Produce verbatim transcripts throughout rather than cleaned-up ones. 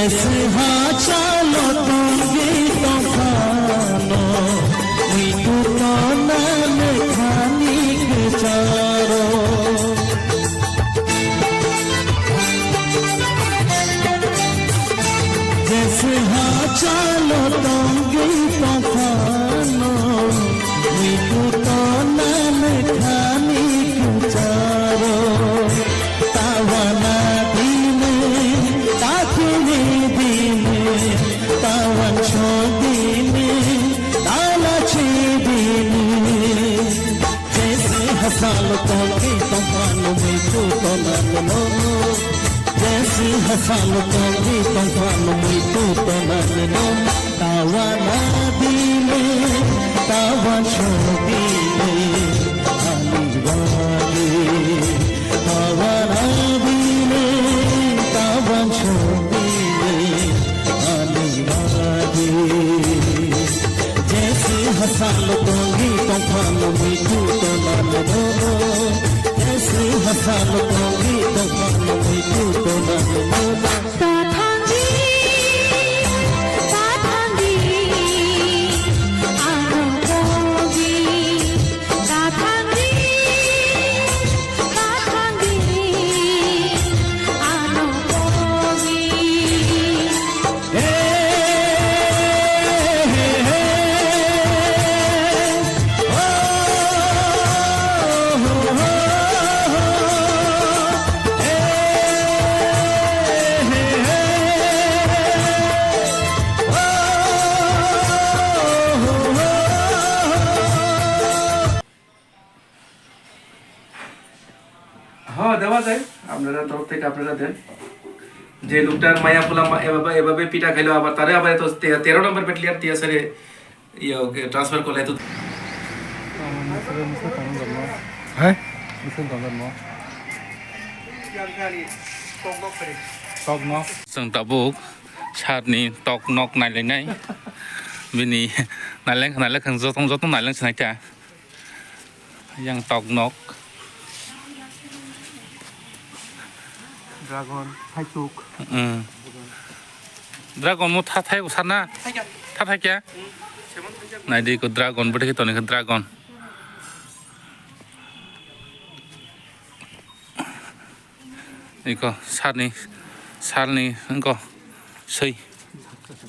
Hachalo tongwi tongphano, muitu tona mekhani kwcharo. Jese hachalo tongwi tongphano, muitu tona mekhani kwcharo. Tawana dine, takhini dine, tawan chodine, talachi dine. Jesi hasal tongki tongpano muitu tonanno. Jesi hasal tongki tongpano muitu tonanno. Tawana dine, tawan chodine, ani wagi. Tawana dine, tawan chodine, ani wagi. Jesi hasal tongwi tongphano muitu tonanno. Jesi hasal tongwi tongphano muitu tonanno. Tathangdi, tathangdi, ano kogi. Tathangdi, tathangdi, ano kogi. Hey, hey, hey. Oh, oh, oh, oh. Hey, hey, hey. Oh, oh, oh, oh. হ্যাঁ, দেওয়া যায়, আপনারা তরফ থেকে আপনারা দেন। যে লোকটার মায়া পোলা মা-, এভাবে, এভাবে পিটা খাইলো, আবার তারে আবার এত তে-, তেরো নম্বর ব্যাটালিয়ন টিএসআর এ, ইয়ে, ওকে, ট্রান্সফার করলে এত হ্যাঁ? Tokno. Chwng tabuk sarni toknok nailainai. Bini naileng, naileng jotong, jotong naileng sinai kha. Yang toknok. Dragon, thaisuk. Mm. Dragon mo tha thai sana. Tha thai kya? Naidi ko dragon, bwtwi khe toni khe dragon. Iko sarni, sarni iko swi.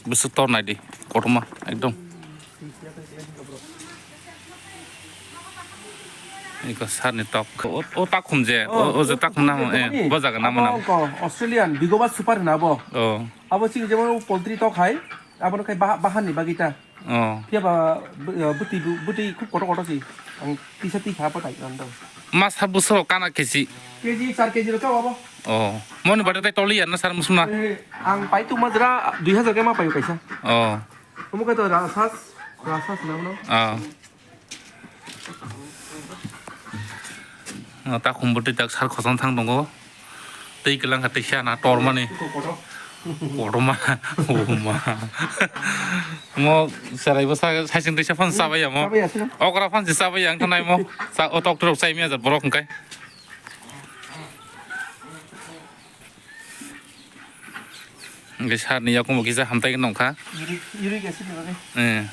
Bwswk tor naidi, kotorma ekdom. Iko sarni tok. O, o takhum je, o, o je takhum namo, eh, bo jaga namo namo. Australian, Bigoba Super hwna abo. Oh. Abo chini jemon poultry tok hai, abo no khai baha-, bahan ni bagwi ta. Oh. Phiya ba, bu-, uh, bwtwi, bu-, bwtwi khub kotor kotor si. Ang tisa twi kha patai ang dong. Masa bwswk kana kesi. Keji, char keji rok chao abo. Oh. Moni bade tai toli ya na sar musma. Eh, ang pai tu majra dui hajar ke ma pai kaisa. Oh. Omo kai to rasas, rasas na no. Oh. No, ta khum bwtwi tak sar khosong thang tongo. Tei kwlang kha teisa na tormani. Kotorma. Oma. Mo seraibo sa, saising teisa phan sabai ya mo. Sabai ya sino. Okra phan si sabai ya ang thanai mo. Sa o tok trok sai mi aja borok hwnkhe. Hwnkhe sarni yakungo kisa hamtai nongkha. Uric, uric acid ni bagwi. Eh.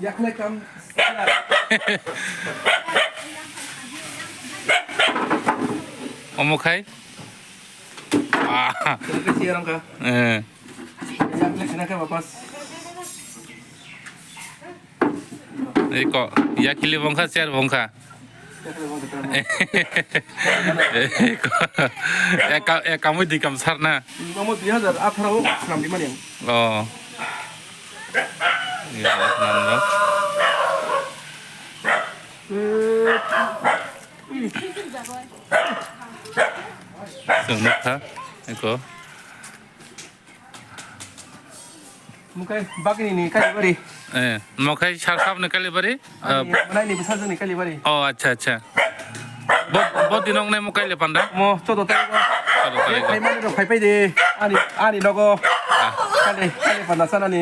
Yakhlai kam. Omo khai? Ah. Terus ke siya orang ka? Eh. Yakhlai sini ka wapas. Eko, yakili bongkha, chair bongkha. Eko, eka, eka mui dikam sarna. Omo dui hajar atharo o swnam di mani ang. Oh. Iya, swnam no. Swnam kha, eko. Mukai bagini ni Kalibari. Eh, mukai sar sab ni Kalibari? Ani, eh, manai ni bwsajwk ni Kalibari. Oh, acha, acha. Bo, bo dinong nai mukai le panda? Mo, chodo tai go. Chodo tai go. Khai mani rok khai pai de. Ani, ani nogo. Ah. Kali, kali panda sana ni.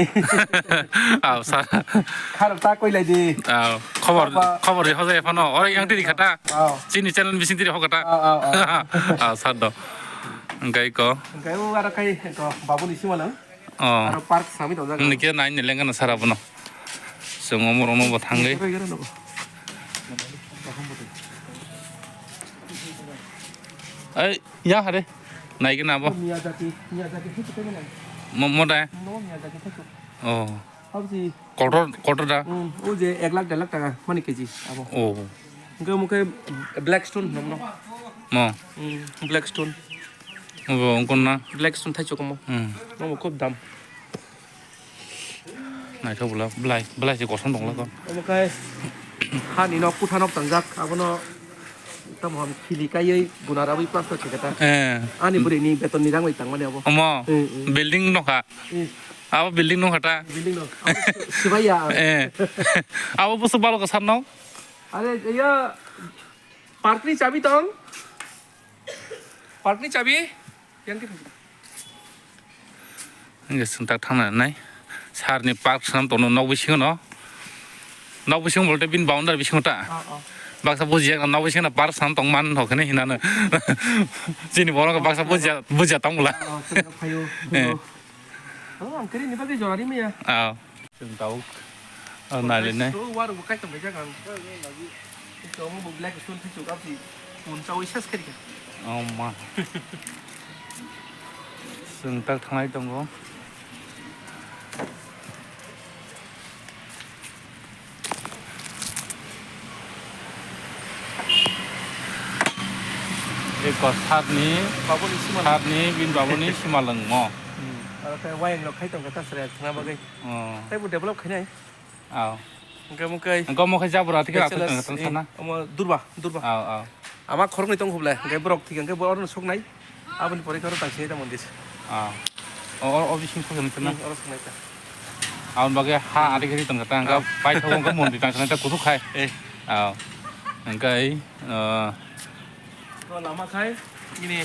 Aw, sa. Kharok ta koi lai di. Aw. Khobor, khobor ri hoja ephano. Ore yang tiri khata. Oh. Chini channel bising tiri hokata. Oh, oh, oh. Ah, sir do. Engkai ko. Engkai o aro kai ko babu ni simalang. Oh. Aro park sami tongjak. Nini khe nai ni lenga na sara bono. Chwng omo rokno bo thangwi. Ai, ya hare. Nai khe na bo. Miyazaki, Miyazaki thaichuk khe nai. Mo, mo da? No, Miyazaki thaichuk. Oh. Habsi. Kotor, kotor da? Hmm, o je ek lakh, der lakh taka, mani keji, abo. Oh. Hwnkhe omo khe Black Stone hinwi no. Mo. Hmm, Black Stone. Obo wngkon na? Black Stone thaichuk omo. Hmm. Omo khub dam. Naithok bwla, belai, belai se kosom tong lakho. Omo khe hani nok, kutha nok tangjak, abono tamo ham khili kaiwi guna rawi plaster khe ta. Eh. Ani bwrwi ni beton ni rang bai tangmani abo. Omo, hmm, hmm, building nokha. Hmm. Abo building nokha ta. Building nok. Abo si-, sibai ya. Eh. Abo busu balo ka sar no? Are, iya, park ni chabi tong? Park ni chabi? Yang khe thangkhe. Hingke chwng tak thang nai. Sir ni park swnam tongno nok bisingo no. Nok bisingo bolte bini boundary bisingo ta. Oh, oh. Baksa bujiya nok bisingo park swnam tong man hok hwnwi hinano. Chini borok baksa bujiya, bujiya tong bwla. Oh, chwng phaio. Eh. Oh, ang kiri ni bagwi jora ri maya. Oh. Chwng tabuk, ah, nailainai. So, war bo kaitam kaijak ang. Ito mo bo black stone thaichuk absi pun chawi ses khe rikha. Oh, ma. Chwng tak thangnai tongo. Eko sarni, babuni simalwng. Sarni, bin babuni simalwng mo. Hmm. Aro khe wayang rok khai tongkha ta sere thangna bagwi. Oh. Tei bo develop khainai. Aw. Hwnkhe mokhe. Hwnkhe mokhe jabra thikhe aswk tong sana. Omo Durba, Durba. Aw, aw. Ama khoroknwi tong khuble, hwnkhe borok thikhe hwnkhe bo orono soknai. Aboni pore khe oro tang sinai ta mondir. Aw. O, o, o bising soknai ta na? Hmm, oro soknai ta. Aboni bagwi ha ari gari tong ta, hwnkhe paithago hwnkhe mondir tang sinai ta kuthuk khai. Eh. Aw. Hwnkhe, eh, o lama khai, ini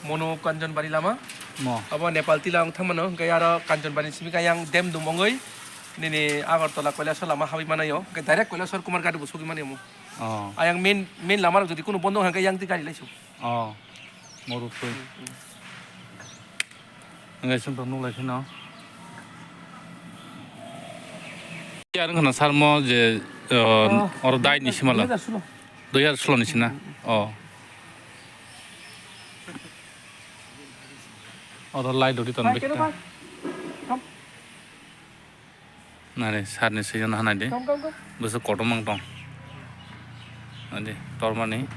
Mono Kanjanbari lama. Mo. Abo Nepal tila wng thangmano, hwnkhe aro Kanjanbari simi khe yang dem dum wngwi nini Agartala Kailasor lama habwi manayo, hwnkhe direct Kailasor Kumar Ghat bo sogwi manayo mo. Oh. Ayang main, main lama rok jodi kunu bondo wngkha, hwnkhe yang twi gari laisu. Oh. Mo ruk twi. Hmm, hmm. Hwnkhe chwng tong nuk lai phino. Yang khna sarmo je, uh, oh, oro dai ni simala. Dui hajar sulo. Dui hajar sulo ni sina. Hmm, hmm. Oh. Oro lai dodi ton bekta. Nare, sir ni swijano hanai de. Kam, kam, kam. Bwswk kotorma wng tong. Adi, tormani.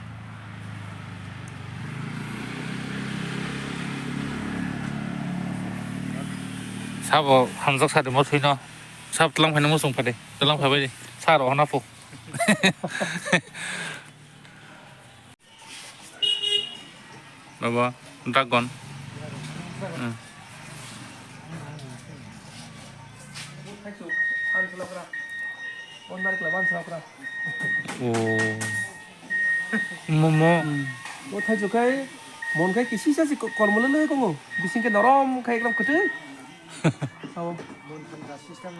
Sabo hamjak sadi mo swino. Sab tlang phaino muchung phade. Tlang phaibai de. Sir o hana pho. Baba, dragon. Hmm. Oh. Momo. O thaichuk khai, mon khai kisisa si ko-, kormo lele kongo. Bising ke norom khai ekdom kwtwi. Abo.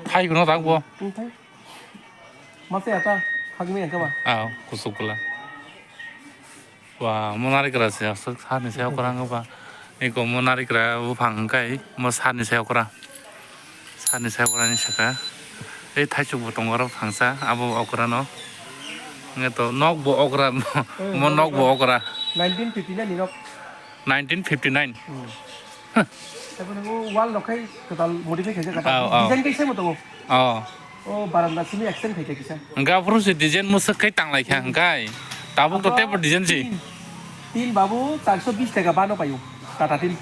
Thai kono tak bo. Hmm, thai. Masa ya ta, hagmi ya kaba. Ah, kusuk pula. Wah, mo narikra se aswk sani se okra wngkha ba. Eko mo narikra buphang hwnkhe mo sani se okra. Sani se okra ni saka. Ei thaichuk bo tongo oro phangsa abo okra no. Hwnkhe to nok bo okra, mo nok bo okra. Nineteen fifty-nine ni nok. Nineteen fifty-nine. Hmm. Huh. Abo nang wall rok khai kwtal modify khaijak, kwtal. Aw, aw. Design kaisa mo tongo. Aw. O baranda simi extend khaijak kisa. Hwnkhe aphuru se design mwswk khai tanglai kha hwnkhe. Tabuk to tebo design si. Tin, tin babu charso bis taka bano payo. Tata tin.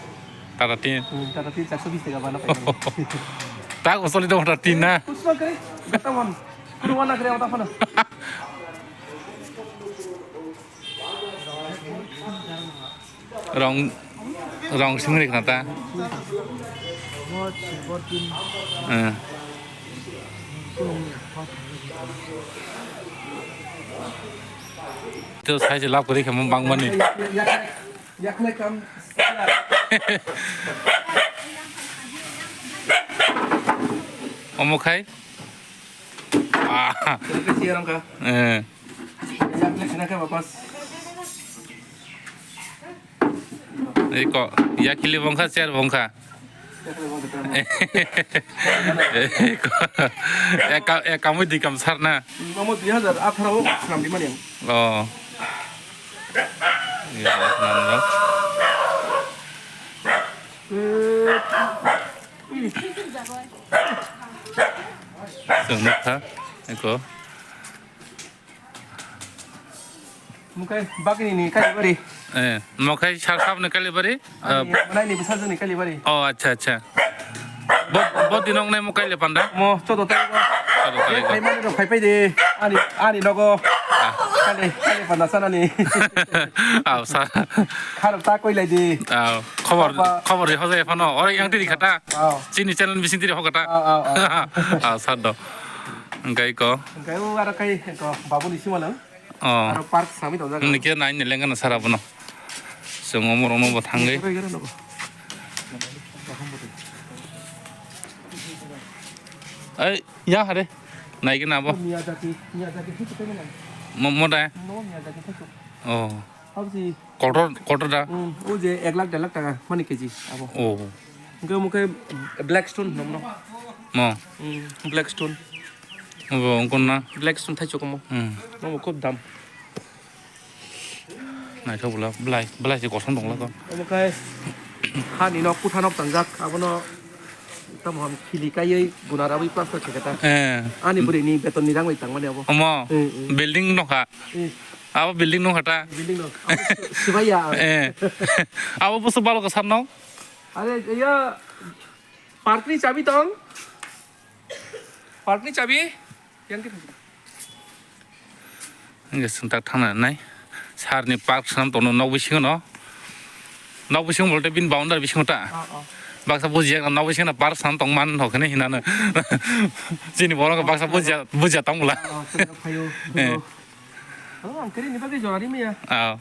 Tata tin. Hmm, Tata tin charso bis taka bano payo. Tak usoli to Tata tin na. Kusma kare, gata mon. Kurwa na kare, wata phano. Rong, rong simi rikna ta. Eh. To sai je lab kori khe mo bang mani. Omo khai. Ah. Chair wngkha. Eh. Yak le khna khe wapas. Eko, yakili bongkha, chair bongkha. Yak le bongkha, chair bongkha. Eko, eka, eka mui di kam sar na. Omo dui hajar atharo o swnam di mani ang. Oh. Iya, nang rok. Chwng nukha, eko. Mukai bagini ni Kalibari. Eh, mokai sar sabni Kalibari? Ani, eh, manai ni bwsajwk ni Kalibari. Oh, acha, acha. Bo, bo dinong nai mokai le panda? Mo, chodo tarik o. Chodo tarik o. Phai mani rok phai pai de. Ani, ani nogo. Ah. Kali, kali panda sanani. Aw, sa. Kharok ta koi lai di. Aw, khobor, Apa? Khobor ri hojai phano. Ore yang tiri khata. Aw. Chini channel bising tiri hokata. Aw, aw, aw. Aw, sar do. Engkai ko. Engkai o aro kai ko babu ni simalang. Oh. Aro park sami tongjak. Nini khe nai ni lenggana sara bono. Chwng omorokno bo thangwi. Bai gara nogo. Ai, ya hare. Nai gana bo. Miyazaki, Miyazaki thik thik nang. Mo, mo da. No Miyazaki thik. Oh. Habsi. Kotor, kotor da. Hmm, o je ek lakh der lakh taka mani keji abo. Oh. Engke muke Blackstone nomno. Mo. Hmm, Blackstone. Obo ongkon na? Blackstone thaichuk omo. Hmm. Omo khub dam. Naithok bwla, belai, belai se kosom tong lakho. Omo khai hani nok, kutha nok tangjak, abono tamo ham khili kaiwi guna rawi plaster khe khe ta. Eh. Ani bwrwi ni beton ni rang bai tangmani abo. Omo, hmm, hmm, building nokha. Hmm. Abo building nokha ta. Building nok. Abo si-, sibai ya. Eh. Abo busu balo ka sarno. Are, iya, park ni chabi tong. Park ni chabi. Yang khe thang. Hingke chwng tak thangna nai. Sar ni park swnam tongno nok bisingo no. Nok bisingo bolte bini boundary bisingo ta. Oh, oh. Baksa bujiya nok bisingo park swnam tong man hok hene hinano. Chini borok baksa bujiya, bujiya tong bwla. Oh, chwng phaio. Eh. Oh, ang kiri ni bagwi jora ri maya. Oh.